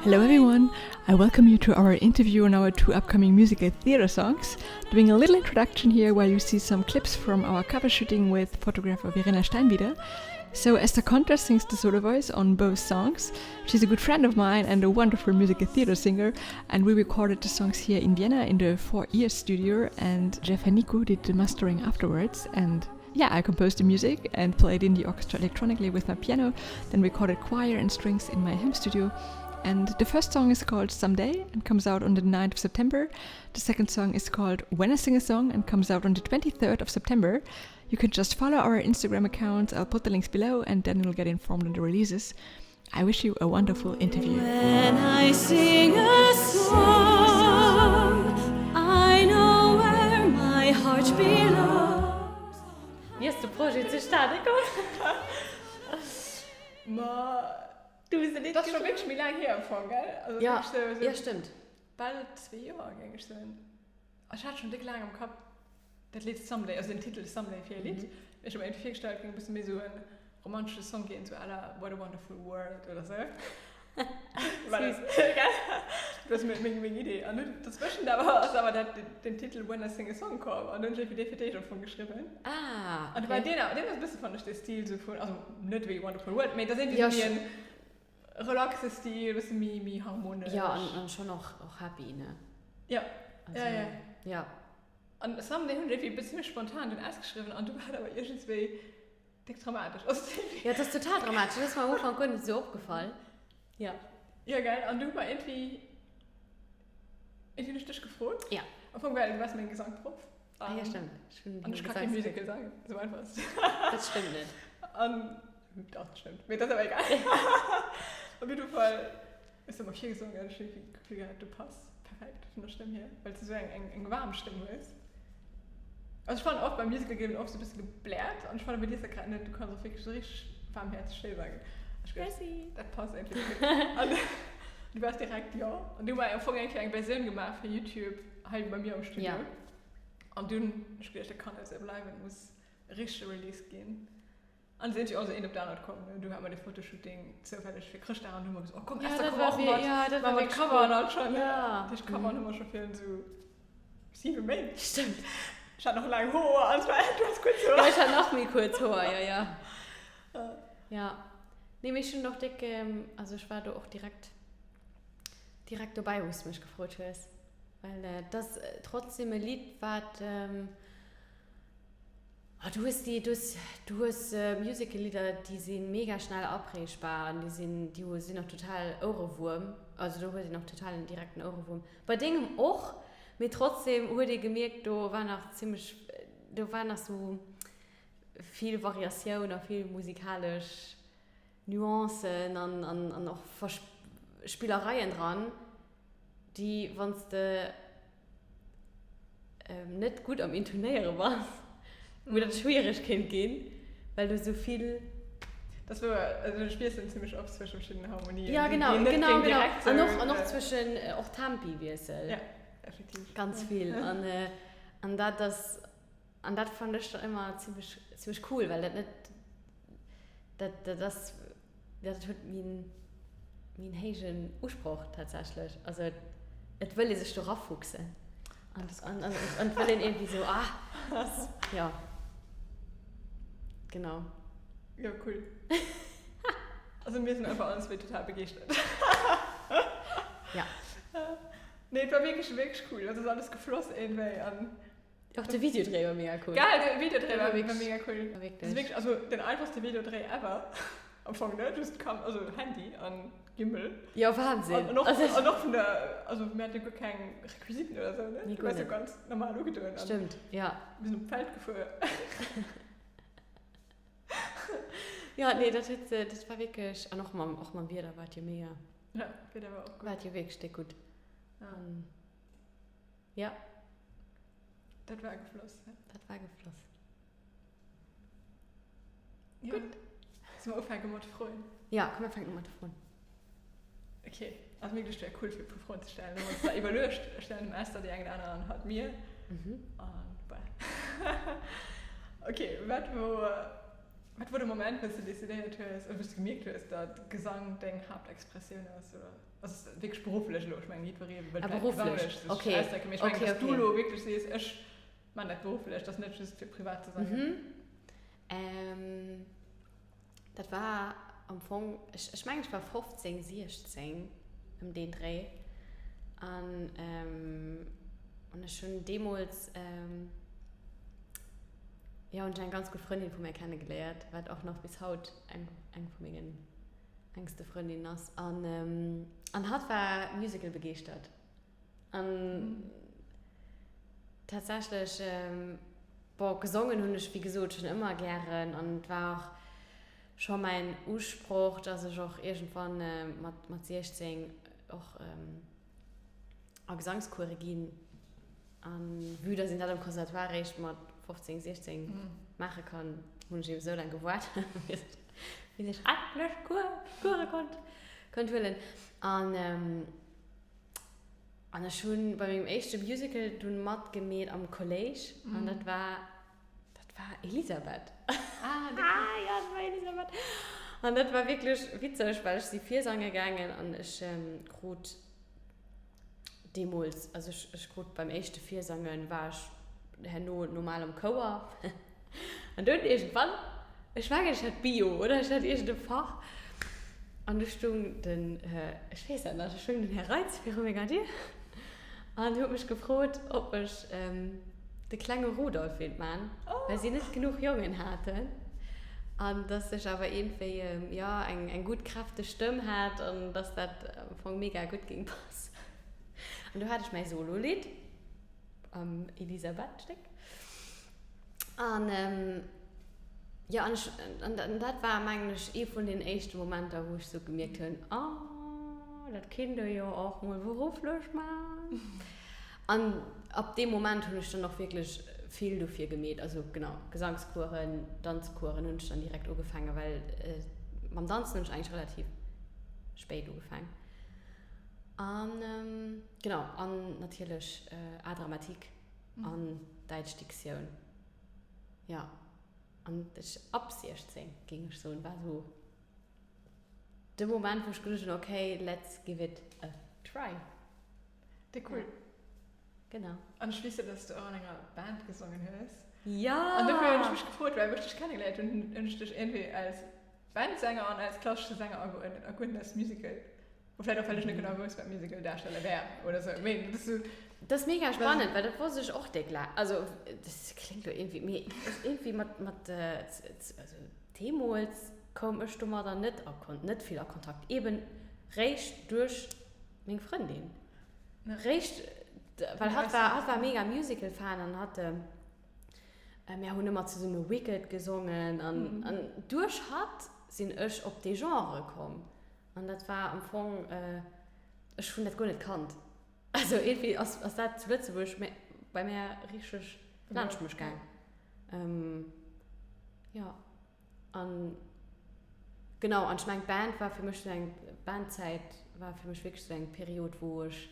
Hello everyone, I welcome you to our interview on our two upcoming musical theater songs. Doing a little introduction here while you see some clips from our cover shooting with photographer Verena Steinwieder. So Esther Conter sings the solo voice on both songs. She's a good friend of mine and a wonderful musical theater singer and we recorded the songs here in Vienna in the Four Ears studio and Jeff Nico did the mastering afterwards and yeah, I composed the music and played in the orchestra electronically with my piano, then recorded choir and strings in my home studio. And the first song is called Someday and comes out on the 9th of September. The second song is called When I Sing a Song and comes out on the 23rd of September. You can just follow our Instagram accounts. I'll put the links below and then you'll get informed on the releases. I wish you a wonderful interview. When I sing a song, I know where my heart belongs. Wéi ass de Projet zustane komm? Ma Du hues e Lidd dat ass scho wierklech méi laang hier am Fong, gell? Also Ja, wierklech sou, sou ja stëmmt. bal zwee Joer, géing ech soen. Ech hat schonn déck laang am Kapp dat Lidd Someday, also den Titel Someday fir e Lidd. Ech hu mer iergendwéi virgestallt, et géing e bësse méi sou e romantesche Song ginn, sou à la What a Wonderful World oder sou. War dat, gell? Dat ass meng, meng Idee. An dunn dozwëschent awer ass awer dat, den Titel When I Sing a Song komm an dunn hunn ech iergendwéi dee fir d'éischt am Fong geschriwwen. Ah, An du war okay. deen awer, deen ass e bësse, fannen ech, de Stil sou vun, also net wéi Wonderful World, mee et ass iergendwéi Ja, sou méi en relaxe Stil, e bësse méi, méi harmonesch. Ja, an, an schonn och, och happy, ne? Ja, Also, ja, ja. ja. An Someday hunn ech iergendwéi e bësse méi spontan dunn ausgeschriwwen an du war et awer iergendswéi déck dramatesch. Also Ja, et ass total dramatesch. Dat ass mer am Ufank guer net esou opgefall. Ja. Ja, gell. An du hu mer iergendwéi, iergendwéi hunn ech dech gefrot. Ja. Am Fong, well du waars meng Gesangproff. Ah ja, stimmt. Ech hunn An ech ka kee Musical sangen, esou einfach ass et. Dat stëmmt net. An, dach, dat stëmmt. Mee dat ass awer egal. Op jidde Fall hues du mer virgesongen an ech hunn iergendwéi d'Gefill gehat, du pass perfekt vun der Stëmm hier, well s du esou eng, eng, eng waarm Stëmm hues. Also ech fannen oft beim Musical gëtt een oft sou e bësse gebläert an ech fannen bei dir ass dat grad net, du kanns och wierklech sou richteg waarmhäerzeg schéi sangen. Ech geduecht, Merci. dat passt iergendwéi gutt. An du waars direkt jo. An du hu mer am Fong eng Kéier eng Versioun gemaach fir Youtube hei bei mir am Studio. Ja. An dunn hunn ech geduecht, dat kann net esou bleiwen, et muss e richtege Release ginn. An et ass iergendwéi och esou eent op d'anert komm. Du hat mer de Fotoshooting zoufälleg fir Chrëschtdag an du hu mer gesot, oh komm Ja, Esther, dat komm war och wéi, mat. ja, dat Maache war mer wierklech d'Cover cool. an alt schonn. Ja. Dat heescht, d'Cover hunn mer scho virun esou 7 Méint. Stimmt. Ech hat nach laang Hoer an zwar, du has kuerz Hoer. Jo, ech hat nach méi kuerz Hoer, jo, jo. Ja. Nee, mee ech hunn och déck, also ech war do och direkt, direkt dobäi, wou s du mech gefrot hues. Well et ass trotzdem e Lidd, wat, oh, du hues déi, du hues, du hues Musical-Lidder, déi si mega schnell apreegbar an déi sinn, déi hu sinn och total Ouerewuerm, also do huet een och total en direkten Ouerewuerm. Bei dengem och, mee trotzdem huet ee gemierkt, do war nach zimmlech, do war nach sou vill Variatioun a vill musikalesch Nuancen an, an, an och Spillereien dran. déi wann s de net gutt am Intonéiere bass, wou dat schwiereg kéint ginn, well du sou vill. Dat ass wouer, also ech wiesselen zimmlech oft zwësche verschiddenen Harmonien. Ja genau, genau, genau. An och, an och zwëschen och Tempiwiessel. Ja, effektiv. Ganz vill. An, an dat ass, an dat fannen ech dann ëmmer zimmlech, zimmlech cool, well dat net, dat, dat ass. Dat huet méi en héijen Usproch tatsächlech. Also et wëll ee sech do rafuchsen. An, an, an, an et wëll een irgendwie sou, ah, ja. Genau. Ja, cool. Also mir sinn einfach allen zwee total begeeschtert. Ja. Nee, et war wierklech, wierklech cool. Also et ass alles gefloss iergendwéi an. Och de Videodréi war mega cool. Gell, de Videodréi war mega cool. War wierklech. Das ist wirklich, also den einfachste Videodréi ever. Am Fong, ne? Just Kam, also Handy an Gimbal. Jo, Wahnsinn. An, an och, an och vun der, also mir haten guer keng Requisiten oder sou, ne? Nee, Du guer warst jo net. ganz normal ugedoen an Stëmmt, ja. mir sinn op d'Feld gefuer. Ja, nee, dat huet, dat war wierklech, an och mam, och mam Wieder war et jo mega. Ja, Wieder war och gutt. War et jo wierklech déck gutt. Ja. An, ja. Dat war gefloss. Ja. Dat war gefloss. Ja. Gutt. Solle mer ufänke mat Froen? Ja, komm mir fänken u mat de Froen. Okay, also mir geduecht, wär cool fir e puer Froen ze stellen. Hu mer ons da iwwerluecht, stellen dem Esther déi eng oder aner an hatt mir. Mhm. An voilà. Okay, wat wor. Wat wor de Moment, wou s de decidéiert hues, oder wou s de gemierkt hues, datt Gesang deng Haaptexpressioun ass? Oder ass et wierklech berufflech elo? Ech mengen, jiddweree wëllt Ah, vläicht berufflech. gesanglech sech Okay. ausdrécken, mee ech mengen, Okay, datt du okay. elo wierklech sees, ech man dat berufflech, dat ass net just fir privat ze sangen. Mhm. Ähm, dat war am Fong, ech, ech mengen, ech war 15, 16 ëm deen Dréi. An, ähm, an ech hunn deemools, ähm, Jo, hunn ech eng ganz gutt Frëndin vu mär kennegeléiert, wat och nach bis haut eng, eng vu mengen enkste Frëndinnen ass. An, an hatt war Musical begeeschtert. An tatsächlech, bon, gesongen hunn ech wéi gesot schonn ëmmer gären an et war och scho mäin Usproch, dass ech och iergendwann mat, mat 16 och a Gesangskuere ginn. An vue dass een dat am Conservatoire réischt mat 15, 16 maache kann, hunn ech eben esou laang gewaart, bis ech endlech Coure konnt konnt huelen. An an ech hunn bei mengem éischte Musical dunn matgemeet am Kolléisch an dat war dat war Elisabeth. Ah, ah ja, dat war Elisabeth. An dat war wierklech witzeg, well ech si virsange gaangen an ech krut Deemools, also ech, ech krut beim éischte Virsange war ech herno normal am Chouer. An dunn iergendwann, ech mengen ech hat Bio oder ech hat iergend e Fach an du stung den, ech weess dat nach, do stung den Här Reitz viru menger Dier an huet mech gefrot, ob ech de klenge Rudolf wéilt man, well si net genuch Jongen haten an dass ech awer iergendwéi, jo, eng, eng gutt kräfteg Stëmm hat an dass dat am Fong mega gutt géing passen. An do hat ech mäi Sololidd am Elisabeth-Stéck. An jo, an ech, an dat war, mengen ech, ee vun den éischte Momenter, wou ech sou gemierkt hunn, Oh, dat kinnt e jo och mol berufflech man. An ab deem Moment hunn ech dann och wierklech vill dofir gemeet. Also genau, Gesangskueren, Danzkueren hunn ech dann direkt ugefaangen, well mam Danzen hunn ech eigentlech relativ spéit ugefaangen. An genau, an natierlech Art dramatique an däitsch Diktioun. Jo, an ech ab 16, géing ech soen, war esou de Moment, wou ech geduecht hunn, okay, let's give it a try. Déi cool. Ja. Genau. An ech weess jo, dass du och an enger Band gesongen hues. Ja! An dofir hunn ech mech gefrot, well wou ech dech kennegeléiert hunn, hunn ech dech iergendwéi als Bandsänger an als klassesche Sänger ageuerdnet a guer net als Musical. Oder vläicht och, well ech net genau wousst, wat Musical-Darsteller wär oder sou. Mee dat ass sou. Dat ass mega spannend, well dat wosst ech och déck laang. Also, dat kléngt lo iergendwéi, mee iergendwéi mat, mat, also deemools koum ech domadder net a Kon-, net vill a Kontakt. Eeben réischt duerch Meng Frëndin. Réischt, well hatt war, hatt war mega Musical-Fan an hatt, mir hunn ëmmer zesumme Wicked gesongen an, an duerch hatt sinn ech op dee Genre komm. An dat war am Fong, ech hunn dat guer net kannt. Also iergendwéi ass, ass dat zu Lëtzebuerg bei mär richteg laanscht mech gaang. Jo. An genau, an ech mengen d'Band war fir mech sou eng, d'Bandzäit war fir mech wierklech sou eng Period, wou ech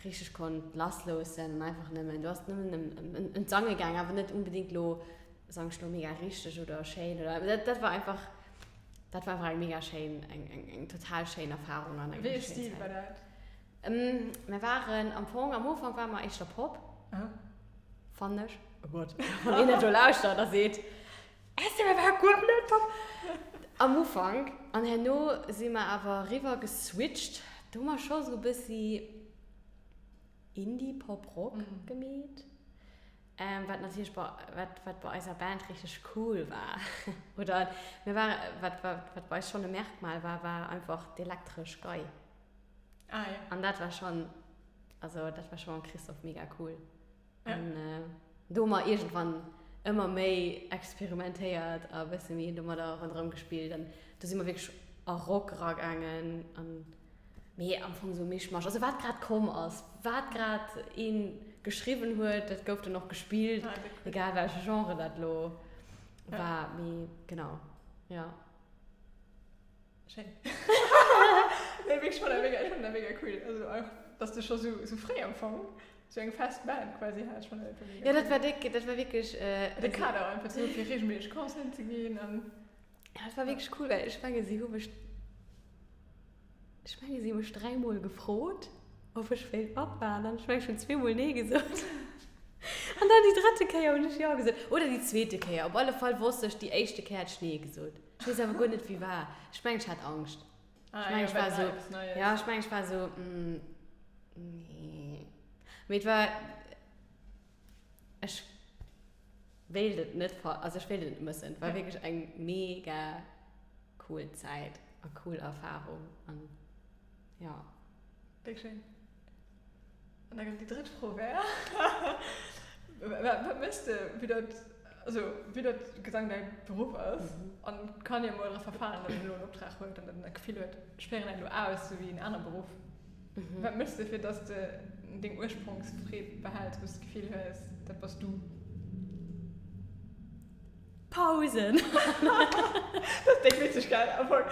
richteg konnt lassloossen an einfach nëmmen, do ass et nëmmen ëm ëm d'Sange gaang, awer net unbedingt lo, sang ech lo mega richteg oder schéin oder, dat dat war einfach, dat war einfach eng mega schéin, eng eng eng total schéin Erfarung an eng Wéi ee schéin Stil Zäit. war dat? Mir waren am Fong, am Ufank ware mer éischter Pop. Fannen ech. Oh Gott. Wann een dat do lauschtert a seet, Esther, dat war guer net Pop. Am Ufank. An herno si mer awer eriwwer geswitcht. Do hu mer scho sou e bëssi Indie-Pop-Rock gemeet. Wat natierlech bei, wat, wat bei eiser Band richteg cool war. Oder mir ware, wat, wat, wat bei eis schonn e Merkmal war, war einfach d'elektresch Gei. Ah, ja. An dat war schonn, also dat war scho mam Christophe mega cool. Ja. An do hu mer iergendwann ëmmer méi experimentéiert a e bësse méi domadder ronderëm gespillt. An do si mer wierklech a Rock eragaangen an mee am Fong esou Mischmasch. Also wat grad komm ass, wat grad ee geschriwwen huet, dat gouf dann och gespillt, Ah, cool. egal welche Genre dat elo Ja. war. Mee genau, ja. Schéin. Nee, wierklech, ech fannen dat mega, ech fannen dat mega cool. Also och, dass du scho sou, sou fréi am Fong. Sou eng fest Band quasi hat, ech fannen dat mega Jo, dat war déck, dat war wierklech. De Kader einfach ze hu fir regelméisseg Concerten ze ginn an. Ja, dat war wierklech cool, well ech menge si hu mech, ech menge si hu mech dräimol gefrot, ob ech wéilt matmaachen an ech menge ech hunn zweemol nee gesot. An dann déi drëtte Kéier hunn ech jo gesot. Oder déi zweete Kéier. Op alle Fall wosst ech, déi éischte Kéier hat ech nee gesot. Ech weess awer guer net wéi war. Ech mengen ech hat Angscht. Ah, Ech mengen, ja, ech war well so, eppes Neies. ja, ech mengen, ech war so, mm, nee. Mee et war, ech wéilt et net ver, also ech wéilt et net mëssen. Et war Ja. wierklech eng mega cool Zäit a cool Erfahrung an ja. Déck schéin. An da déi drëtt Fro wär, Wat méchs de, wéi dat, also wéi dat Gesang däi Beruff ass an et kann ee mol dra verfalen, datt een elo en Optrag huet an datt een dat Gefill huet, ech féieren dat elo aus, sou wéi en aner Beruff. Wat méchs de, fir datt s de deng Ursprongsfreed behäls, wou s de d'Gefill hues, dat bass du? Pausen! Dat ass déck witzeg, gell? Am Fong.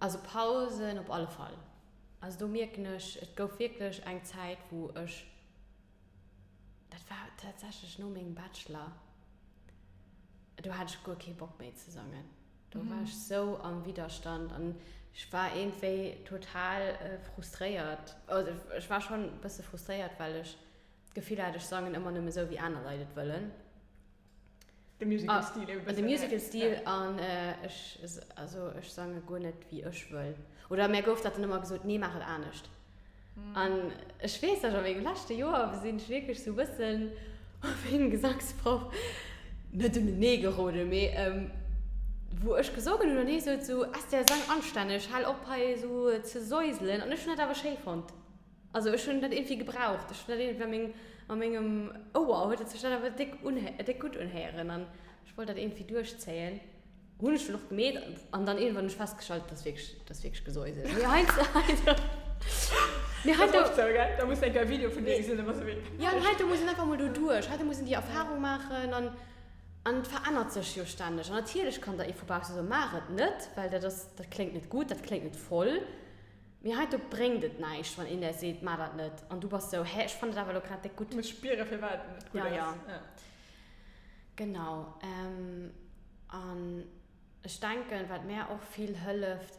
Also Pausen op alle Fall. Also do mierken ech, et gouf wierklech eng Zäit, wou ech, dat war tatsächlech no mengem Bachelor, do hat ech guer kee Bock méi ze sangen. Do war ech sou am Widderstand an ech war iergendwéi total frustréiert. Also ech war schonn e bësse frustréiert, well ech d'Gefill hat, ech sangen ëmmer nëmme sou, wéi aner Leit et wëllen. De Musical-Stil eben. De Musical-Stil an ech, also ech sange guer net wéi ech wëll. Oder mär gouf dat dann ëmmer gesot, nee maach et anescht. An ech weess nach, a mengem leschte Joer sinn ech wierklech sou e bëssen op mengem Gesangsproff net unenee geroden, mee wou ech gesongen hunn an hie sot sou, Esther, sang anstänneg, hal op hei esou ze säuselen. An ech hunn dat awer schéi fonnt. Also ech hunn dat iergendwéi gebraucht. Ech hunn dat iergendwéi a meng, a mengem Ouer huet et sech dat awer déck unhé, déck gutt unhéieren an ech wollt dat iergendwéi duerchzéien. Hunn ech dunn och gemeet an dann iergendwann hunn ech festgestallt, dat ass wierklech, dat ass wierklech Gesäusel. Mee heiansdo, heiansdo, mee Dat ass heiansdo. oft sou, gell? Da muss de eng Kéier e Video vun dir gesinn, da bass de wéi. Jo, an heiansdo muss een einfach mol doduerch, heiansdo muss een déi Erfarung maachen an, an et verännert sech jo stänneg. An natierlech kann der ee vu bausse soen, maach et net, well dat ass, dat kléngt net gutt, dat kléngt net voll. Mee heito bréngt et näischt, wann een der seet, Maach dat net. An du bass sou, Hä, ech fannen et awer elo grad déck gutt. Du muss spieren, firwat et net gutt Ja, ass. ja. Ja. Genau. An ech denken, wat mär och vill hëlleft,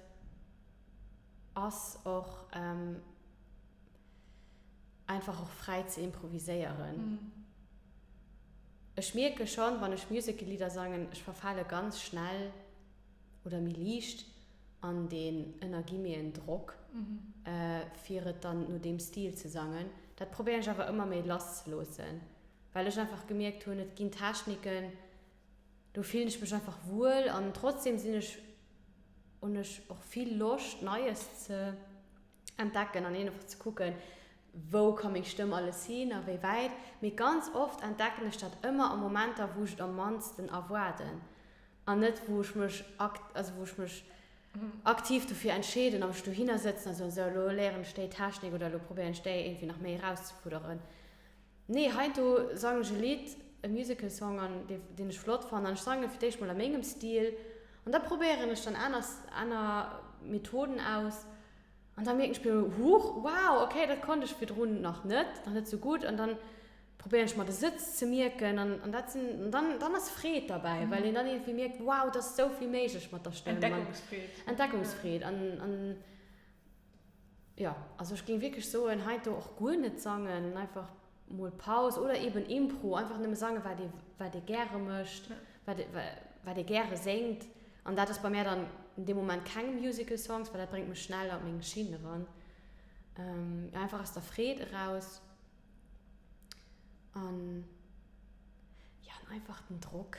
ass och einfach och fräi ze improviséieren. Ech mierke schonn, wann ech Musical-Lidder sangen, ech verfale ganz schnell oder méi liicht an deen ënnergi mir en Drock, fir et dann no deem Stil ze sangen. Dat probéieren ech awer ëmmer méi lass ze loossen, well ech einfach gemierkt hunn, et ginn Techniken, do fillen ech mech einfach wuel an trotzdem sinn ech, hunn ech och vill Loscht Neies ze entdecken an einfach ze kucken, wou ka meng Stëmm alles hin a wéi wäit. Mee ganz oft entdecken ech dat ëmmer a Momenter, wou ech et am mannsten erwaarden. An net wou ech mech akt, also wou ech mech aktiv dofir entscheeden a mech dohinner sëtzen a soen, sou elo léieren ech déi Technik oder elo probéieren ech déi iergendwéi nach méi erauszefudderen. Nee, heiansdo sangen ech e Lidd, e Musical Song an dee deen ech flott fannen an ech sangen e fir d'éischt mol a mengem Stil an da probéieren ech dann aner aner Methoden aus an da mierken ech op eemol, huch, wow, okay, dat konnt ech virdrun nach net, nach net sou gutt an dann probéieren ech mer de Sëtz ze mierken an, an dat sinn, an dann, dann ass Freed derbäi, well een dann iergendwéi mierkt, wow, et ass esou vill méiglech mat der Stëmm. Entdeckungsfreed. Entdeckungsfreed an, an jo, also ech géing wierklech soen, heiansdo och guer net sangen, einfach mol Paus oder eben Impro, einfach nëmme sangen, wat ee, wat ee gäre mécht, wat ee, wat ee gäre séngt an dat ass bei mär dann an deem Moment keng Musical Songs, well dat bréngt mech schnell op meng Schinn eran, einfach aus der Freed eraus. An ja, an einfach den Drock.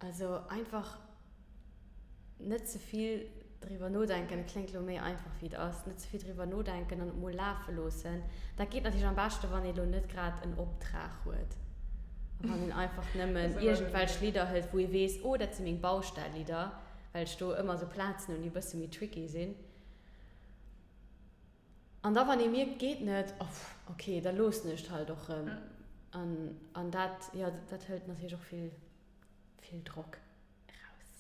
Also einfach net ze vill driwwer nodenken, kléngt elo méi einfach wéi et ass, net ze vill driwwer nodenken an et mol lafe loossen. Dat geet natierlech am beschte wann ee lo net grad en Optrag huet. A wann een einfach nëmmen iergendwelch Lidder hëlt, wou ee weess, oh dat si meng Baustellider, well ech do ëmmer sou Plazen hunn, déi e bësse méi tricky sinn. An da wann ee mierkt, geet net, oh ok, da loossen ech et halt och rëm. An, an dat, jo, dat hëlt natierlech och vill, vill Drock eraus.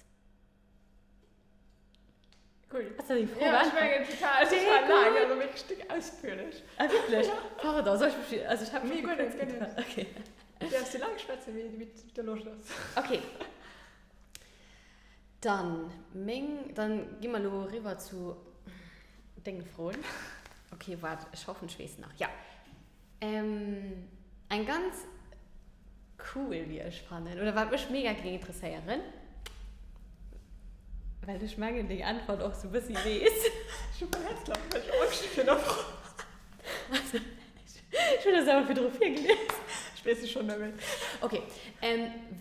Cool. Ass dat eng Fro? Ja, ech mengen total, total laang, also wierklech déck ausführlech. Ah, wierklech? Pardon, soll ech mech, also ech hat Nee, guer net, guer net. Okay. Du däerfs sou laang schwätzen, wéi wéi de Loscht ass. Okay. Dann meng, dann gi mer elo eriwwer zu denge Froen. Okay, waart, ech hoffen, ech weess nach. Ja. Eng ganz cool, wéi ech fannen, oder wat mech mega géing interesséieren, well ech mengen deng Äntwert och sou bëssi weess. Ech hu voll Häerzklapfen, well ech Angscht hu virun der Fro. Also, ech hunn der se awer virdru virgelies. Ech weess se schonn net méi. Ok,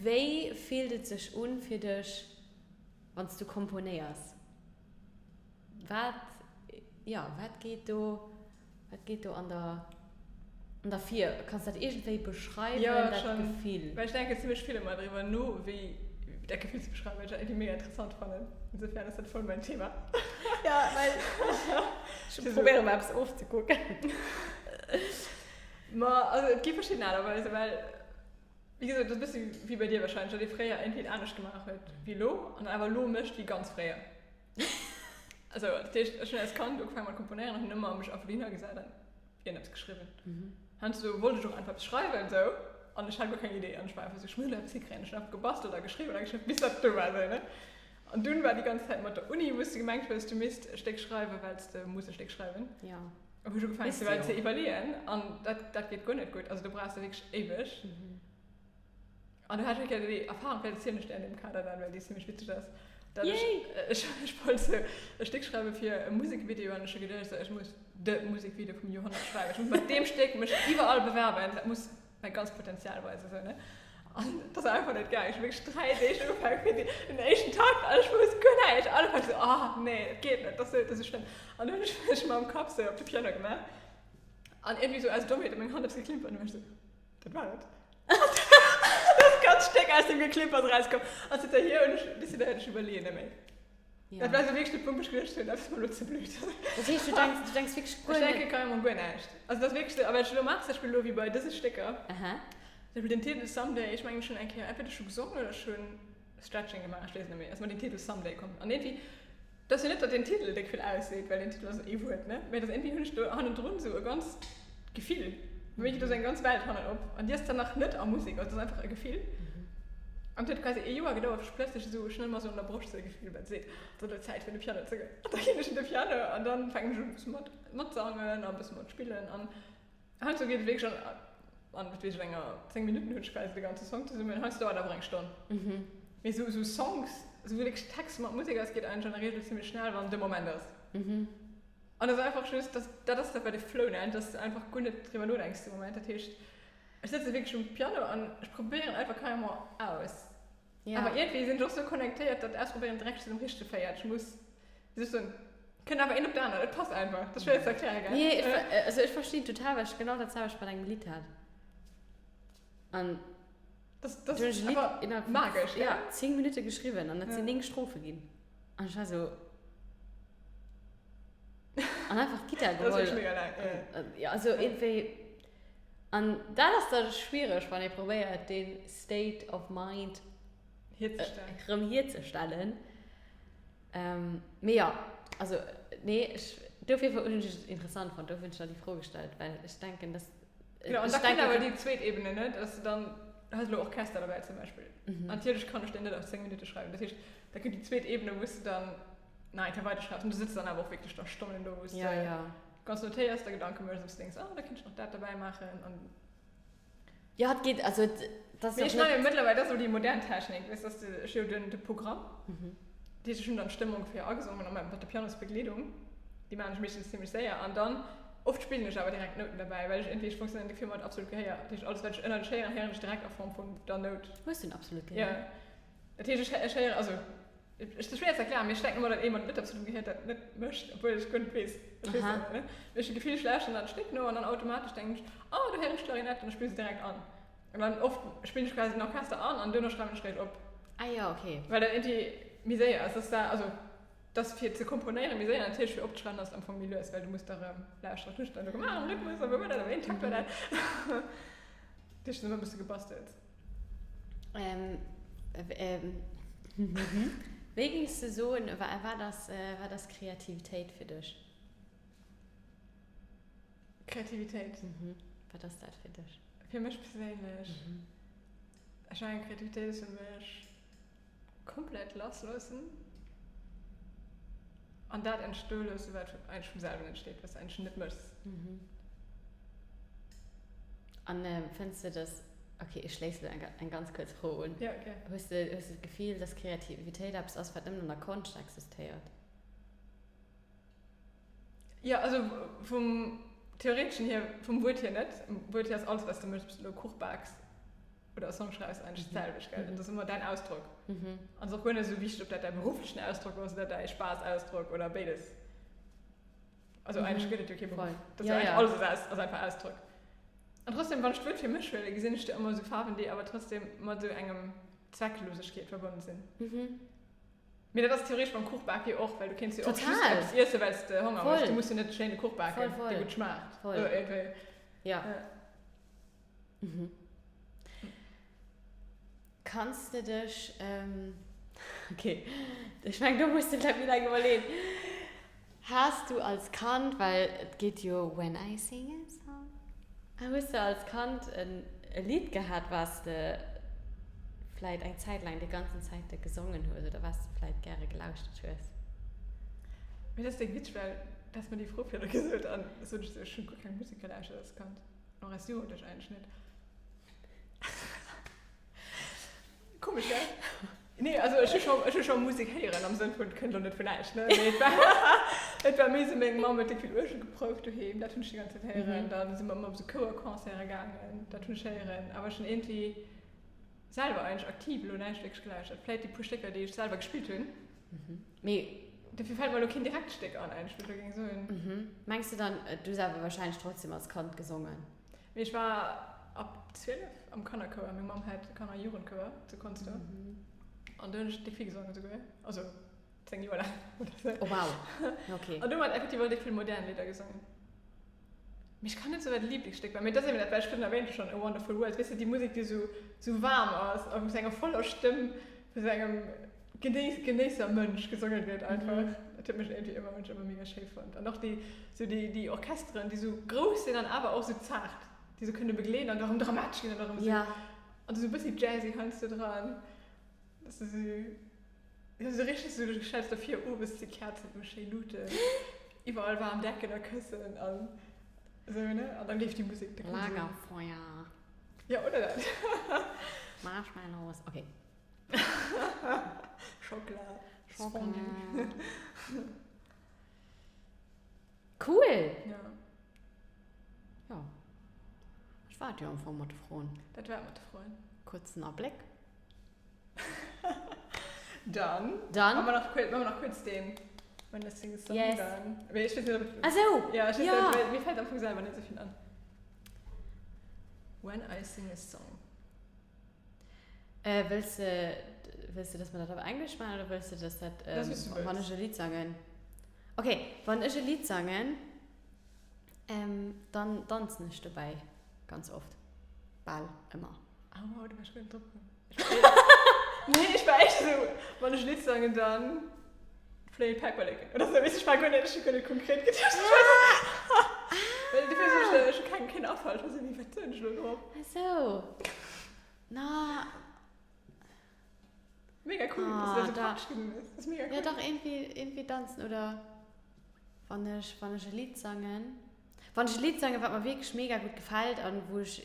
wéi fillt et sech un fir dech, wann s du komponéiers? Wat, jo, wat geet do Wat geet do an der, an der vir? Kanns dat iergendwéi beschreiwen, Jo, dat schon. Gefill? Well ech denken zimmlech vill ëmmer driwwer no, wéi dat Gefill ze beschreiwen, well ech dat iergendwéi mega interessant fannen. Insofern ass dat voll mäin Thema. Ja, well ech probéiere mer eppes ofzekucken. Ma also et gi verschidden Aart a Weisen, well wéi gesot, et ass e bësse wéi bei dir wahrscheinlech, datt ee fréier iergendwéi et anescht gemaach huet wéi elo an awer elo mécht wéi ganz fréier. Also, dat heescht, ech hunn als Kand ugefaange mat komponéieren an hunn ëmmer mech einfach dohinner gesat an iergendeppes geschriwwen. Heiansdo wollt ech och einfach eppes schreiwen esou an ech hat guer keng Idee an ech war einfach esou, ech muss elo eppes hikréien. Ech hunn einfach gebastelt a geschriwwen a geschriwwen, bis dat do war esou, ne. An dunn war déi ganz Zäit mat der Uni, wou s de gemengt hues, du misst e Stéck schreiwen, well s de muss e Stéck schreiwen. Jo. Hu ech ugefaangen Misst ze jo. ze iwwerleeën an dat, dat geet guer net gutt. Also do brauchs de wierklech éiweg. An du hat ech eng Kéier déi Erfahrung, vläicht erzielen ech déi an deem Kader dann, well déi zimmlech witzeg ass, datt ech, ech, ech wollt sou e Stéck schreiwe fir e Musekvideo an ech hu geduecht, sou, ech muss de Musekvideo vum Joerhonnert schreiwen, ech muss mat deem Stéck mech iwwerall bewerben, dat muss mäi ganzt Potenzial weisen, sou, ne. An dat ass einfach net gaang. Ech hu wierklech 3 Deeg ugefaangen fir déi, den éischten Takt an ech wousst guer näischt. Alle waren sou, oh nee, dat geet net, dat ass sou, dat ass sou schlëmm. An dunn hunn ech mech mam Kapp sou op de Piano gemaach an iergendwéi sou aus Dommheet huet meng Hand eppes geklimpert an du war ech sou, Dat war et. Dat ganz Stéck aus dem Geklimpers erauskomm. An zënterhier hunn ech decidéiert, ech iwwerleeën net méi. Ja. Dat war sou wierklech de Punkt, wou ech geduecht hunn, dat ass mer elo ze blöd. Dat heescht, du denks, du denks wierklech guer Ech net. denke carrément guer näischt. Also dat ass wierklech sou, a wat ech elo maachen, zum Beispill elo wéi bei dëse Stécker, Aha. zum Beispill den Titel Someday, ech mengen ech hunn eng Kéier entweder ech hu gesongen oder ech hunn Stretching gemaach, ech weess et net méi, ass mer den Titel Someday komm. An iergendwéi Et ass jo net, datt den Titel déck vill ausseet, well den Titel ass ee Wuert, ne? Mä et ass iergendwéi hunn ech do hannendrun esou e ganzt Gefill. Bei mir geet do esou eng ganz Welt hannen op. An déi ass dann nach net a Musek, also et ass einfach e Gefill. An et huet quasi ee Joer gedauert, bis ech plötzlech esou, ech hunn ëmmer esou an der Broscht esou e Gefill, wat seet, et ass elo Zäit fir un de Piano ze goen. An da ginn ech un de Piano an da fänken ech un e bësse mat matsangen a e bësse mat spillen an Heiansdo geet et wierklech an, an wat weess ech, enger 10 Minutten hunn ech quasi de ganze Song zesummen. Heiansdo dauert awer eng Stonn. Mee sou, sou Songs, sou wierklech Text mat Musek ass, geet eigentlech an der Reegel zimmlech schnell, wann de Moment ass. An et ass einfach just, dass, dat ass dat, wat ee Flow nennt, dass de einfach guer net driwwer nodenks de Moment. Dat heescht, ech sëtze wierklech um Piano an ech probéieren einfach carrément aus. Ja. Awer iergendwéi sinn ech och sou connectéiert, datt Ausprobéieren direkt zu dem Richtege féiert. Ech muss, wéi soll ech soen, kënnt awer een op d'anert, et passt einfach. Dat ass schwéier ze erklären, gell? Nee, ech, also ech verstinn total, well ech genau dat selwecht mat engem Lidd hat. An Das, das du hunn ech ass e Lidd einfach innerhalb vun, magesch, gell? ja, 10 Minutte geschriwwen an dat Ja. sinn 9 Strophe ginn. An ech war sou. An einfach d'Gittar Dat ass geholl. wierklech mega laang, ja. Ja, also iergendwéi. An dat ass da schwiereg, wann ee probéiert, dee State of Mind Hierzestellen. erëm hierzestellen. Mee jo, also nee, ech, dofir hunn ech et interessant fonnt, dofir hunn ech der déi Fro gestallt, well ech denken, dass, Genau, an ech da kënnt denken, awer déi zweet Ebene, ne, dass du dann, du has elo Orchester dobäi zum Beispill. An natierlech kann ech deen net auf 10 Minutte schreiwen. Dat heescht, da kënnt déi zweet Ebene, wou s du dann nach eng Kéier weiderschreifs. An du sëtz dann awer och wierklech da Stonnen do, wou s Ja, de ja. Ganz notéiers, der Gedanke méchs, ob s de denks, oh, da kéint ech nach dat derbäi maachen an. Jo, et geet, also et, dat ass Mee jo ech och net. mengen mëttlerweil, dat ass elo déi modern Technik, weess, dass de, ech hu jo den, de Programm, dat heescht, ech hunn dann d'Stëmm ongeféier agesongen a mat der Pianosbegleedung, déi maachen ech meeschtens zimmlech séier an dann, oft spillen ech awer direkt d'Nouten derbäi, well ech iergendwéi, ech fonctionnéieren dofir mat absolut Gehéier, dat heescht, alles wat ech ënnerlech héieren, héieren ech direkt a Form vun der Nout. Hues du en absolut Gehéier? Jo, dat heescht, ech, ech héieren, also. Et ass schwéier ze erklären, mee ech denken ëmmer, datt ee mat net absolutem Gehéier dat net mécht, obwuel ech guer net weess. Ech weess dat net. Mee ech hu d'Gefill, ech lauschteren dat Stéck no an dann automatesch denken ech, oh, do héieren ech d'Klarinett an ech spille se direkt an. An dann oft spillen ech quasi den Orchester an an duerno schreiwen ech réischt op. Ah jo, okay. Well dat iergendwéi méi séier ass. Dass da, also, dass fir ze komponéieren méi séier, natierlech fir opzeschreiwen ass et am Fong méi lues, well du muss da rëm lauschteren, wat hunn ech dann do gemaach am Rhythmus a wou war dat a wéi een Takt war dat. Dat heescht, et ass ëmmer e bësse gebastelt. Ähm, ähm. Wéi géings de soen, wat ass, wat ass Kreativitéit fir dech? Kreativitéit? Mhm. Wat ass dat fir dech? Fir mech perséinlech? Mhm. Ech mengen, Kreativitéit ass fir mech komplett lassloossen an dat entstoe loossen, wat eigentlech vum selwen entsteet, wat s de eigentlech net méchs. Mhm. An fënns de, dass, okay, ech schléissen eng, eng ganz kuerz Fro un. Ja, okay. Hues de, hues de d'Gefill, dass Kreativitéit eppes ass, wat nëmmen an der Konscht existéiert? Jo, also vum theoreteschen hier, vum Wuert hier net. Vum Wuert hier ass alles, wat s de méchs, ob s de elo Kuch baaks oder e Song schreifs, eigentlech d'selwecht, gell? Et ass ëmmer däin Ausdrock. An et ass och guer net esou wichteg, ob dat däi berufflechen Ausdrock ass oder däi Spaass-Ausdrock oder béides. Also eigentlech gëtt et jo kee Beruff. Dat ass jo eigentlech alles ass, ass einfach Ausdrock. An trotzdem, wann ech d'Wuert fir mech huelen, gesinn ech do ëmmer esou Faarwen, déi awer trotzdem mat esou engem Zwecklosegkeet verbonnen sinn. Mee dat ass theoretesch beim Kuch bake jo och, well du kéints jo och just eppes iesse well s de Honger hues. Du muss jo net e schéine Kuch baken, dee gutt schmaacht. Voll. Irgendwie. Ja. Mhm. Kanns de dech, okay, ech mengen do muss de vläicht méi laang iwwerleeën. Has du als Kand, well et geet jo When I sing a song, hues de als Kand e Lidd gehat wat s de vläit eng Zäit laang déi ganzen Zäite gesongen hues oder wat s de vläit gäre gelauschtert hues? Mee dat ass déck witzeg, well du has mer déi Fro virdru gesot an ech sot ech hunn guer keng Musek gelauschtert als Kand, och als Jugendlech eigentlech net. Komesch, gell? Nee, also ech hu scho, ech hu scho Musek héieren am Sënn vun, kënnt elo net vun näischt, ne? Mee et war, et war méi esou, meng Mamm huet déck vill Uergel geprouft doheem, dat hunn ech déi ganz Zäit héieren. Dann si mer ëmmer op esou Chouerconcerte gaangen, dat hunn ech héieren. Awer ech hunn iergendwéi selwer eigentlech aktiv elo näischt wierklech gelauschtert. Vläit déi puer Stécker, déi ech selwer gespillt hunn. Mee. Dofir fält mer elo keen direkt Stéck an eigentlech, wou ech elo géing soen. Mengs de dann, du hues awer warscheinlech trotzdem als Kand gesongen? Mee ech war ab 12 am Kannerchouer. Meng Mamm hat e Kanner a Jugendchouer zu Consdorf. An do hunn ech déck vill gesongen esouguer. Also 10 Joer laang oder sou. Oh wow, okay. An do hu mer effektiv och déck vill modern Lidder gesongen. Mee ech kann net soen, wat Liblingsstéck war. Mee et ass eben dat, wat ech virun erwähnt hu schonn, A Wonderful World. Weess de, déi Musek, déi esou, esou waarm ass a wou sou enger voller Stëmm vu sou engem Genéiss, Genéisser-Mënsch gesonge gëtt einfach. Dat huet mech iergendwéi ëmmer, hunn ech ëmmer mega schéi fonnt. An och déi, sou déi, déi Orchesteren, déi sou grouss sinn an awer och sou zaart, déi sou kënne begleeden an da rëm dramatesch ginn an da rëm sou, an sou e bëssi jazzy heiansdo dran. Dat ass sou, jo, sou richteg sou, du stells der vir, owes si Käerzen u, schéi Luuten, iwwerall waarm Decken a Këssen an sou, ne? An dann leeft déi Musek. Lagerfeuer. Jo, oder dat. Marshmallows, okay. Schockela. Fondue. Cool! Ja. Ja. Dat war et jo am Fong mat de Froen. Dat war et mat de Froen. Kuerzen Abléck. Dann. Dann. Maache mer nach kuerz, maache mer nach kuerz deen When I sing a song Yes. dann. Mee ech weess net, ob. Ah sou! Ja, ech weess Ja. net, well mir fält am Fong selwer net esou vill an. When I sing a song. Äh, wëlls de, wëlls de, dass mer dat op Englesch maachen oder wëlls de, dass dat, Dat ass, wéi s du wann wëlls. ech e Lidd sangen? Okay, wann ech e Lidd sangen, ähm, dann danzen ech dobäi ganz oft. Bal ëmmer. Ah wow, do war ech guer net drop komm. Nee, ech war echt esou, wann ech e Lidd sangen, dann fléie Päiperleken oder sou. Weess ech war guer net, ech hu guer net konkret geduecht. Ech war esou, well dofir sou ech, ech hu keng, keen Afall. Ech war esou, wéi, wat soen ech elo drop? Ah sou. Na. Mega cool, dass du dat sou praktesch gesinn hues. Dat ass mega cool. Ja dach, irgendwie, irgendwie danzen oder wann ech, wann ech e Lidd sangen. Wann ech e Lidd sangen, wat mer wierklech mega gutt gefält an wou ech,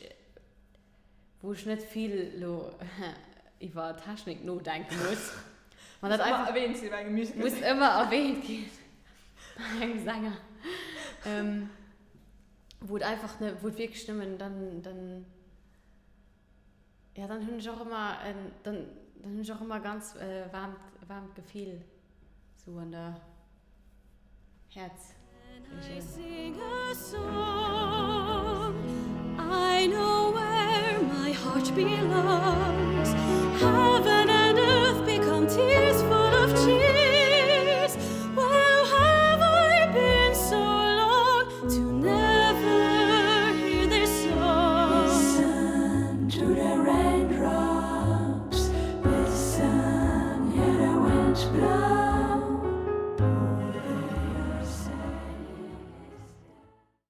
wou ech net vill lo iwwer Technik nodenke muss. Wann dat einfach. Muss ëmmer erwähnt sinn bei engem Musical. Muss ëmmer erwähnt ginn bei engem Sänger. Wou et einfach, wou et wierklech nëmmen dann, dann. Ja, dann hunn ech och ëmmer en, dann, dann hunn ech och ëmmer ganz äh, waarmt, waarmt Gefill sou an der Häerzregioun. I sing a song, I know where my heart belongs.